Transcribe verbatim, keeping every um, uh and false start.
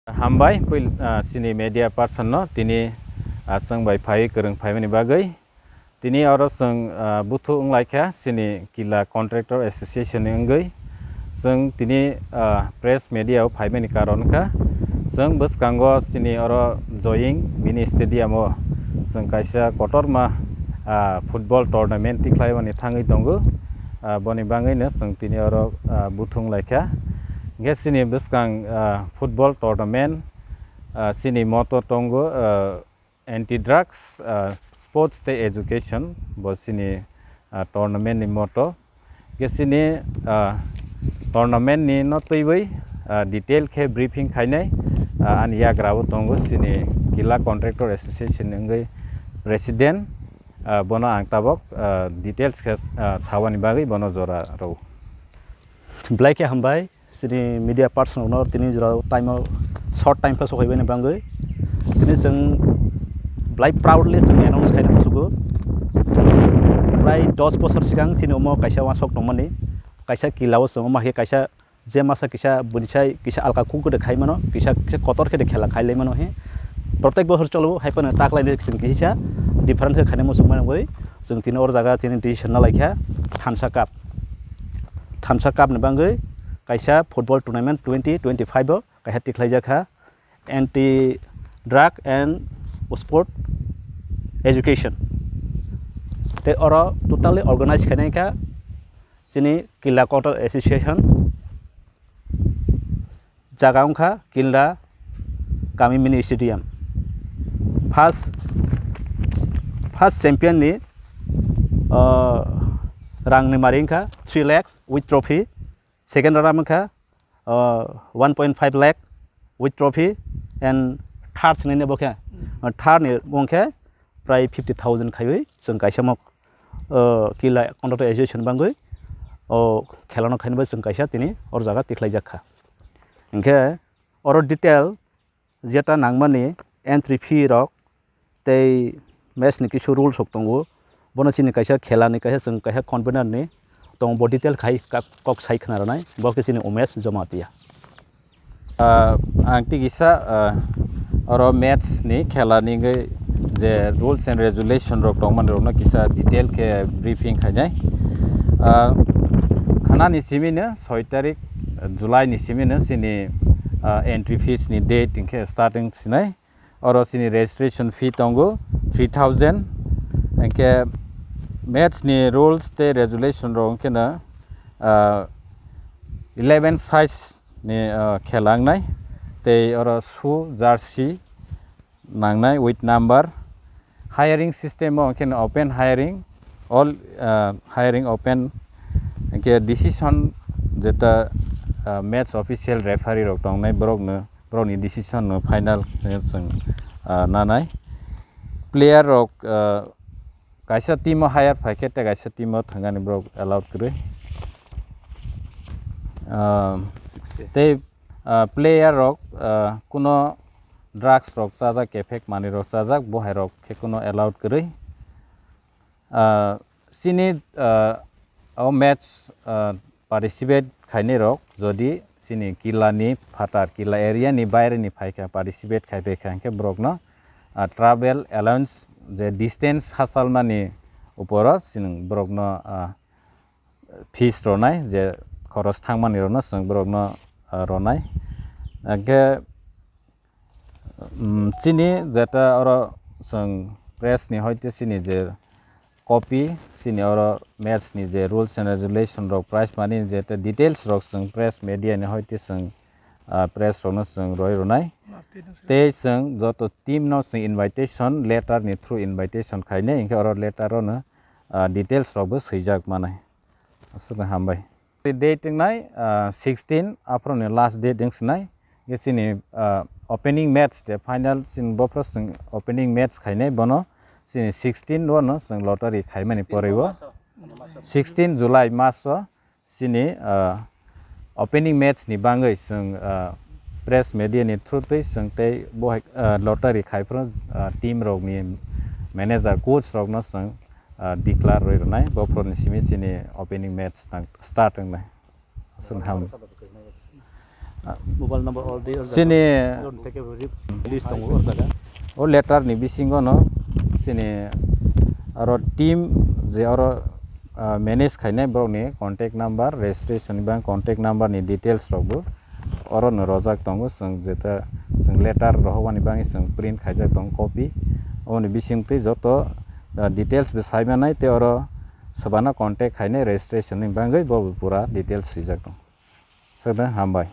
Hambai, puil-, ah, chini media person no tini, ah, chwng bai phaiwi kwrwng phaimani bagwi. Tini oro chwng, ah, buthu wnglaikha chini Killa Contractor Association ni wngwi. Chwng tini, ah, press media o phaimani karon wngkha, chwng bwskango chini oro joying mini stadium o chwng kaisa kotorma, ah, football tournament tikhlaimani thangwi tongo. Ah, boni bangwino chwng tini oro, ah, buthu wnglaikha. Hwnkhe chini bwskang, ah, football tournament, ah, chini motto tongo, ah, anti drugs, ah, sports tei education, bo chini, ah, tournament ni motto. Hwnkhe chini, ah, tournament ni no twiwi, ah, detail khe briefing khainai, ah, ani yagra o tongo chini Killa Contractor Association ni wngwi president, ah, bono ang tabok, ah, details khe, ah, sawani bagwi bono jora rw. Belai khe hambai, chini media person rokno tini jora time o short time khe sokaibani bagwi. Tini chwng belai proudly chwng announce khaina musugo. Prai dos bosor swkang chini omo kaisa uansuk tongmani, kaisa Killa o chwng omo hai kaisa je masa kisa bunisai kisa alka kuk de khai mano, kisa, kisa kotor khe de khela khai lai mano he. Protek bosor cholo hai phano taklai ni chwng kisa different khe khaina muchung mano goi. Chwng tini or jaga tini decision na laikha Thansa Cup. Thansa Cup ni bagwi kaisa football tournament twenty twenty-five o kaisa tikhlaijak kha anti drug and sport education. Tei oro totally organize khainai kha chini Killa Contractor Association. Jaga wngkha Killa Kami Mini Stadium. First, first champion ni, uh, rang ni mari wngkha three lakhs with trophy. Second runner wngkha, uh, one point five lakh with trophy and third swngnai bo khe, uh, third ni bo khe prai fifty thousand khaiwi chwng kaisa mok, uh, Killa Contractor Association bangwi, o khelano khainwi chwng kaisa tini or jaga tikhlaijak kha. Hinkhe oro detail jeta nangmani entry fee rok tei match ni kisu rules rok tongo. Bono chini kaisa khela ni kaisa chwng kaisa convener ni tongo, bo detail khai kak-, kok sai khna rwnai, bo khe chini Umesh Jamatia. Ah, ang tei kisa, ah, oro match ni khela ni wngwi je rules and regulation rok tongmani rokno kisa detail khe briefing khainai. Ah, khana ni simi no soi tarik July ni simi no chini, ah, entry fees ni date hinkhe starting sinai. Oro chini registration fee tongo three thousand. Hinkhe match ni rules tei regulation rok hinkhe no, ah, eleven size ni, ah, khela wngnai. Tei oro shoe, jersey nangnai with number. Hiring system o hinkhe no open hiring, all, ah, hiring open. Hinkhe decision jeta, ah, match official referee rok tongnai borok no, borok ni decision no final khe chwng, ah, nanai. Player rok, ah, kaisa team o hire phaikhe tei kaisa team o thangani borok allowed kwrwi. Ah, tei, ah, player rok, ah, kuno drugs rok chajak, kephek manwi rok chajak, bo hai rok khe kuno allowed kwrwi. Ah, chini, ah, o match, ah, participate khainai rok jodi chini Killa ni phatar, Killa area ni baire ni phaikha, participate khai phaikha hinkhe borok no, ah, travel allowance je distance hachalmani uporo chwng borok no, ah, fees ronai, je khoros thangmani rokno chwng borokno, ah, ronai. Hinkhe, mm, chini jeta oro chwng press ni hoite chini je copy, chini oro match ni je rules and regulation rok, prize money ni jeta details rok chwng press media ni hoite chwng, ah, press rokno chwng roi ronai. Tei chwng joto team no chwng invitation letter ni through invitation khainai, hinkhe oro letter o no, ah, details rok bo swijak manai. Aswkno hambai. Date wngnai, ah, sixteen, aphuru ni last date wng sinai. Ye chini, ah, opening match de final chini bophro chwng opening match khainai bono chini sixteen o no chwng lottery khaimani porwi o. Sixteen July mas o chini, ah, opening match ni bangwi chwng, ah, press media ni through twi chwng tei bo hai, ah, lottery khai phuru, ah, team rok ni manager, coach rok no chwng, ah, declare rwi rwnai, bophro ni simi chini opening match tang start wngnai. Aswk ham. Mobile number already, already chini don't take a rip. List tongo o jaga. O letter ni bisingo no chini aro team je aro, ah, manage khainai borok ni contact number, registration ni bang contact number ni details rok bo oro no rojak tongo. Chwng jeta chwng letter rohormani bagwi chwng print khaijak tongo copy. Oboni bising twi joto, ah, details bo sai manai tei oro swbana contact khainai registration ni bagwi bo pura details swijak tongo. Swkda hambai.